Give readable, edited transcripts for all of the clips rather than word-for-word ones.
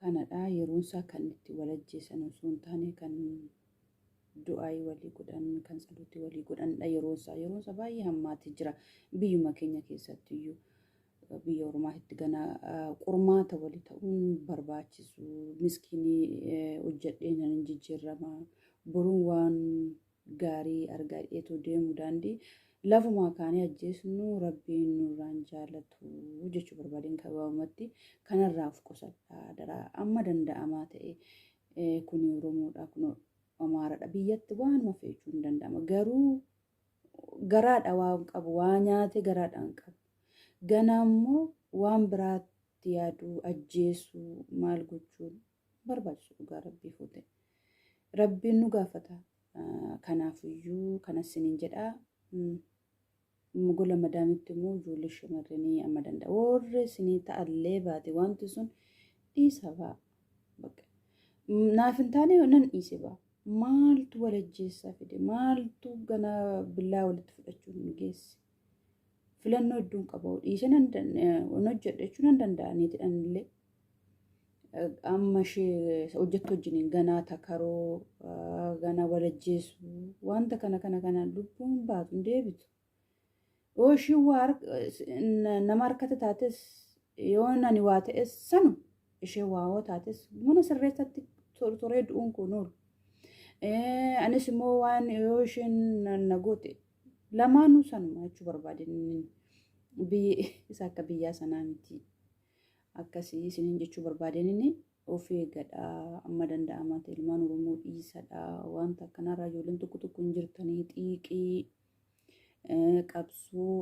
Kanadha yeroon isaa kan itti wal ajjeesan osoo hin taane kan du'aayii walii godhan kan saluutii walii godhanidha yeroon isaa. Yeroon isaa baay'ee hammaatee jira biyyuma keenya keessatti iyyuu biyya ormaatitti gana qormaata walii ta'uun barbaachisu. Miskiinii hojjedhee nan jijjiirama boruun waan gaarii argadheetoo deemu daandii lafumaa kaanee ajjeesnu rabbiin nurraan jaalatu jechuu barbaadeen gabaabumatti kanarraa of qusadhaa daraa amma danda'amaa ta'e kuni Oromoodha kun Amaaradha biyyatti waanuma fe'achuu hin danda'ama garuu garaadha waan qabu waa nyaate garaadhaan qabu ganaa immoo waan biraatti yaaduu ajjeesuu maal gochuun barbaachisu dhugaa rabbii fuute. Rabbiin nu gaafata. Kanaafiyyuu kanas isiniin jedha. Gola madaamitti immoo ijoollee shamarranii amma danda'a. Warri isinii ta'allee baate wanti sun dhiisa ba'a. Naaf hin taane nan dhiise ba'a. Maaltu wal ajjeessaa fide? Maaltu gana billaa walitti fudhachuun nu geesse? Filannoo hedduun qaba. Dhiisee nan hojjedha jechuu nan danda'a niitidhaan illee. Amma ishee hojjettu wajjiniin ganaa takaroo ganaa wal ajjeesuu wanta kana kana kana lubbuun baatu hin deebitu. Yoo ishiin waa nama harkatti taates yoo nani waa ta'es sanu ishee waa hoo taates mana sirreessatti tortoree du'uun kun oolu. Anis immoo waan yoo isheen na goote lamaanuu sanuma jechuu barbaade biyyi isa akka biyyaa sanaa miti. Akkasii isiniin jechuu barbaadeen inni of eeggadha amma danda'amaa ta'e ilmaan Oromoo dhiisadha wanta akkanarraa ijoolleen tokko tokko hin jirtanii xiiqii qabsoo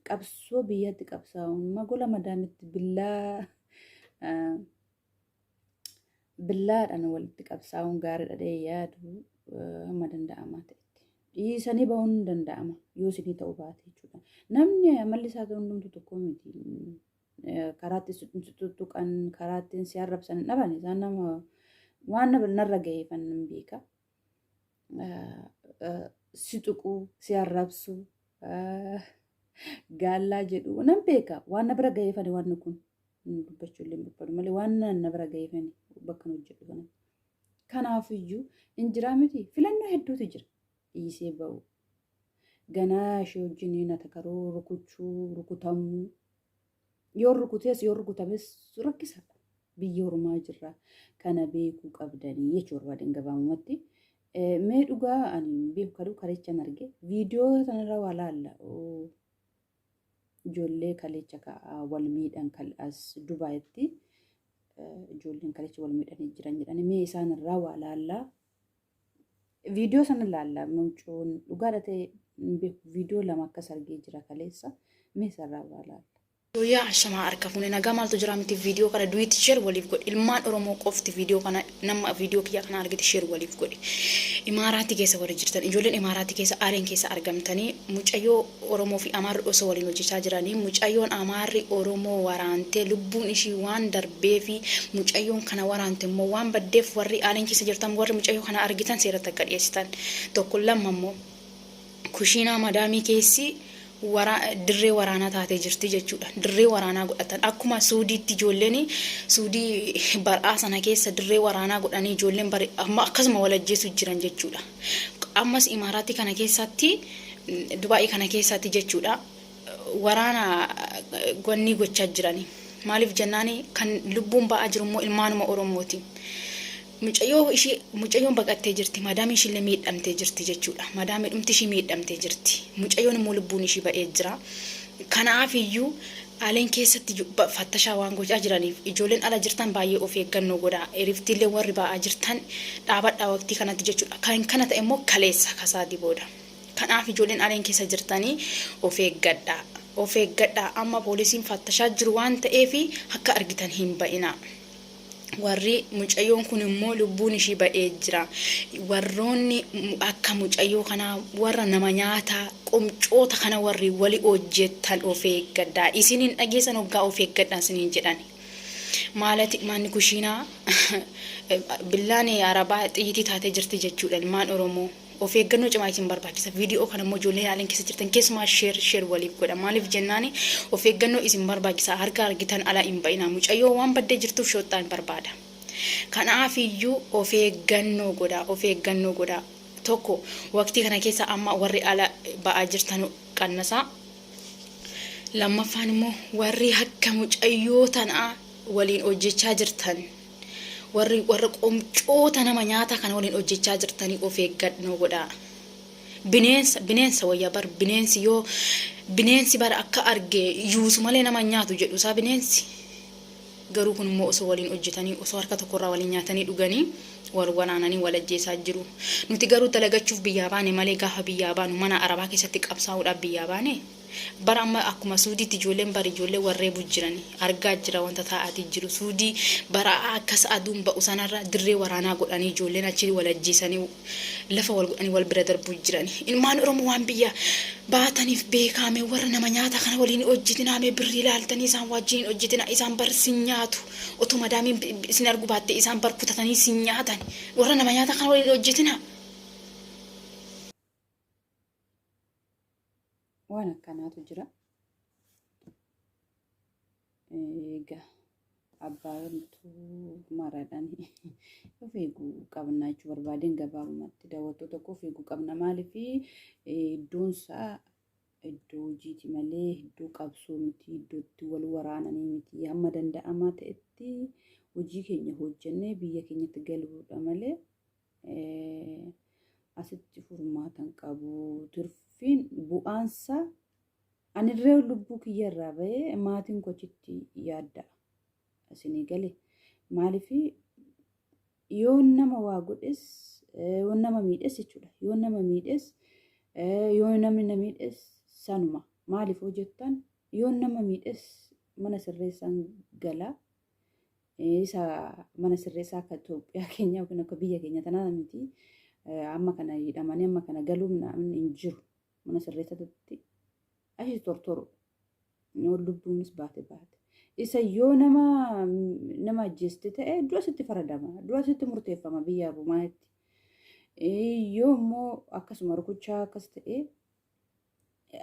qabsoo biyyatti qabsaa'uun magola madaamitti billaa billaadhaan walitti qabsaa'uun gaariidha dhee yaadu hamma danda'amaa ta'etti. Dhiisanii ba'uun ni danda'ama yoo isinii ta'uu baate jechuudha. Namni amalli isaa hundumtu tokko miti. Karaatti si tuttuqan, karaatti si arrabsan hin dhaban isaan nama waan narra ga'eefan nan beeka. Si tuqu, si arrabsu, gaallaa jedhu nan beeka. Waan na bira ga'eefani waan kun. Dubbachuu illee hin barbaadu malee waan na bira ga'eefani bakka hojjedhu kanatti. Kanaafiyyuu hin jiraa miti filannoo hedduutu jira dhiisee ba'u. Ganaa ishee wajjin natakaruu, rukuchuu, rukutamuu. Yoo rukutees yoo rukutames rakkisaadha. Biyya ormaa jirra. Kana beekuu qabdanii jechuu barbaadan gabaabumatti. Mee dhugaa ani beeku kaduu kalechan arge viidiyoo sanarra waa laalla. Ijoollee kalecha wal miidhan as Dubaayitti ijoolleen kalecha wal miidhanii jiran jedhanii mee isaan irraa waa laallaa. Viidiyoo sana laallaa mucoon dhugaadha ta'e viidiyoo lama akkas argee jira kaleessa mee isarraa waa laalla. Yooyyaa ashamaa harka fuune nagaa maaltu jira miti viidiyoo kana duit share waliif godhi ilmaan oromoo qofti viidiyoo kana nama viidiyoo kiyya kana argite share waliif godhi imaaraatti keessa warri jirtan ijoolleen imaaraatti keessa aleen keessa argamtanii mucayyoo oromoo fi amaarri osoo waliin hojjechaa jiranii mucayyoon amaarri oromoo waraante lubbuun ishii waan darbeefi mucayyoon kana waraante immoo waan baddeef warri aleen keessa jirtan warri mucayyoo kana argitan seeratti akka dhiyeessitan tokko lamma immoo kushiinaa madaamii keessi wara dirree waraanaa taatee jirti jechuudha. Dirree waraanaa godhatan. Akkuma Suudiitti ijoolleen Suudii bar'aa sana keessa dirree waraanaa godhanii ijoolleen bari amma akkasuma wal ajjeesu jiran jechuudha. Ammas Imaaraatii kana keessatti Dubaa'ii kana keessatti jechuudha. Waraana gonnii gochaa jirani. Maaliif jennaani kan lubbuun ba'aa jiru immoo ilmaanuma Oromooti. Mucayyoo ishii mucayyoon baqattee jirti madaamii ishiillee miidhamtee jirti jechuudha. Madaamii dhumti ishii miidhamtee jirti. Mucayyoon immoo lubbuun ishii ba'ee jira. Kanaaf iyyuu aleen keessatti fattashaa waan gochaa jiraniif ijoolleen ala jirtan baay'ee of eeggannoo godhaa. Iriftiillee warri ba'aa jirtan dhaabadhaa waqtii kanatti jechuudha. Kan kana ta'e immoo kaleessa kasaatii booda. Kanaaf ijoolleen aleen keessa jirtanii of eeggadhaa. Of eeggadhaa amma poolisiin fattashaa jiru waan ta'eef akka argitan hin ba'inaa. Warri mucayyoon kun immoo lubbuun ishii ba'ee jira. Warroonni akka mucayyoo kanaa warra nama nyaataa qomcoota kana warri wali hojjettan of eeggadhaa. Isin hin dhageessan hoggaa of eeggadhaa isiniin jedhan. Maalati manni kushiinaa billaan arabaa xiyyitii taatee jirti jechuudha ilmaan Oromoo. Of eeggannoo cimaa isin barbaachisa. Viidiyoo kana immoo ijoolleen haaleen keessa jirtan keessumaa sheer sheer waliif godha. Maaliif jennaani of eeggannoo isin barbaachisa. Harka argitan ala hin ba'inaa. Mucayyoo waan baddee jirtuuf shooxxaan barbaada. Kanaafiyyuu of eeggannoo godhaa. Of eeggannoo godhaa. Tokko waqtii kana keessa amma warri ala ba'aa jirtan qannasaa. Lammaffaan immoo warri akka mucayyoo tanaa waliin hojjechaa jirtan warri warra qomcoota nama nyaata kana waliin hojjechaa jirtanii of eeggannoo godhaa. Bineensa bineensa wayya bar bineensi yoo bineensi bar akka arge yuusu malee nama nyaatu jedhu isaa bineensi. Garuu kun immoo osoo waliin hojjetanii osoo harka tokkorraa waliin nyaatanii dhuganii wal waraananii wal ajjeesaa jiru. Nuti garuu dalagachuuf biyyaa baane malee gaafa biyyaa baanu mana arabaa keessatti qabsaa'uudhaaf biyyaa baane. Bara amma akkuma suudiitti ijoolleen bari ijoollee warreebu jirani argaa jira wanta taa'aatii jiru suudii bara akkas aduun ba'u sanarra dirree waraanaa godhanii ijoolleen achi wal ajjeesanii lafa wal godhanii wal bira darbuu jirani. Ilmaan Oromoo waan biyya baataniif beekaame warra nama nyaata kana waliin hojjetinaame birrii ilaaltanii isaan wajjin hojjetina isaan bar sin nyaatu otoo madaamiin isin argu baatte isaan bar kutatanii sin nyaatan warra nama nyaata kana waliin hojjetina. Waan akkanaatu jira. Egaa abbaantu maraadhaan of eeguu qabna jechuu barbaadeen gabaabumatti daawwattoota koo of eeguu qabna. Maaliif iddoon isaa iddoo hojiiti malee iddoo qabsoo miti, iddoo itti wal waraananii miti. Hamma danda'amaa ta'etti hojii keenya hojjennee biyya keenyatti galuudha malee asitti furmaata hin qabu. Tirfiin bu'aansaa anirree lubbuu kiyya irraa bahee maatiin koo achitti yaadda'a. Isinii gale maaliif yoo nama waa godhes yoo nama miidhes jechuudha. Yoo nama miidhes yoo namni na miidhes sanuma maaliif hojjettan yoo nama miidhes mana sirreessaan gala. Isa mana sirreessaa akka Itoophiyaa keenya yookiin akka biyya keenya tanaa miti. Amma kana hidhamanii amma kana galuun hin jiru. Mana sirreessaatti achi tortoru. Yoo lubbuunis baate baate. Isa yoo nama nama ajjeeste ta'e dura sitti faradama. Dura sitti murteeffama biyya Roomaatti. Yoo immoo akkasuma rukuchaa akkas ta'e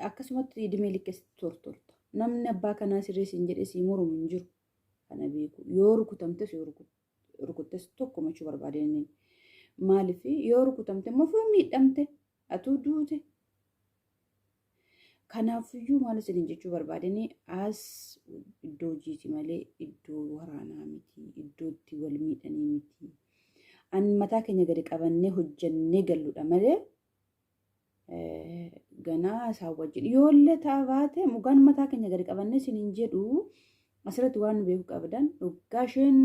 akkasumatti idimee liqqeessitti tortorta. Namni abbaa kanaa sirreessi hin jedhee sii moromu hin jiru. Kana beeku. Yoo rukutamtes yoo rukuttes tokkuma jechuu barbaadeen inni. Maaliif yoo rukutamte immoo fuu miidhamte atuu duute. Kanaafiyyuu maal isiniin jechuu barbaadeen as iddoo hojiiti malee iddoo waraanaa miti, iddoo itti wal miidhanii miti. An mataa keenya gadi qabannee hojjennee galludha malee ganaa isaan wajjin yoollee ta'a baate mugaan mataa keenya gadi qabannee isiniin jedhu asirratti waan nu beekuu qabdan dhugaa isheen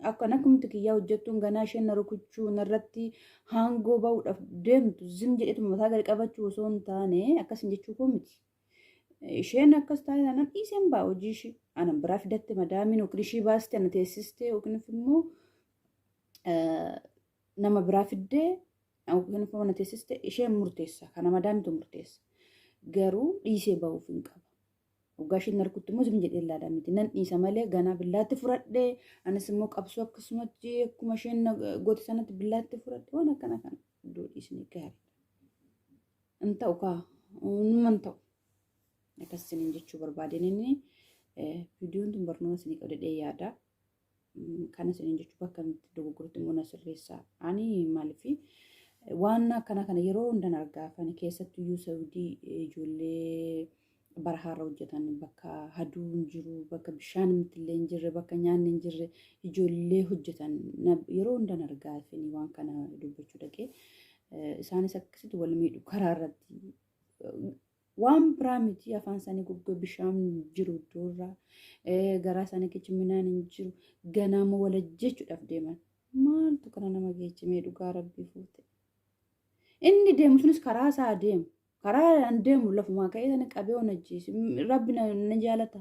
akka akkumti kiyyaa hojjettuun ganaa isheen na rukuchuu narratti haangoo ba'uudhaaf deemtu zim jedhetu mataa gadi qabachuu osoo hin taane akkasin jechuu koo miti. Isheen akkas taate taanaan dhiiseen ba'a hojii ishii. Ana biraa fidatte madaamiin yookiin ishii baaste ana teessiste yookiin immoo nama biraa fiddee yookiin immoo na teessiste isheen murteessa. Kana madaamitu murteessa. Garuu dhiisee ba'uuf hin qaba. Waggaa isheen narkutti immoo zim jedhee ilaala miti. Nan dhiisa malee ganaa billaatti fudhadhee anis immoo qabsoo akkasumatti akkuma isheen goote sanatti billaatti fudhadhe waan akkana kana iddoo dhiisni gaariidha. Hin ta'u kaa numa hin ta'u. Akkas isiniin jechuu barbaadeen inni viidiyoon tun barnoota isinii qabdee yaada. Kana isiniin jechuu bakka itti dogoggorti immoo na sirreessaa. Ani maaliif waan akkana kana yeroo hundan argaa afani keessattuu iyyuu Saudii ijoollee barahaarra hojjetan bakka haduun jiru bakka bishaan illee hin jirre bakka nyaanni hin jirre ijoollee hojjetan yeroo hundan argaa afani waan kana dubbachuu dhaqee isaanis akkasitti wal miidhu karaa irratti waan biraa miti afaan isaanii goggee bishaan jiru iddoorraa garaa isaanii keessa midhaan hin jiru ganaama wal ajjeechuudhaaf deeman maaltu kana nama geechimee dhugaa rabbii fuute inni deemu sunis karaa isaa deemu karaa an deemu lafumaa ka'ee sana qabee on ajjeese rabbi na jaalata.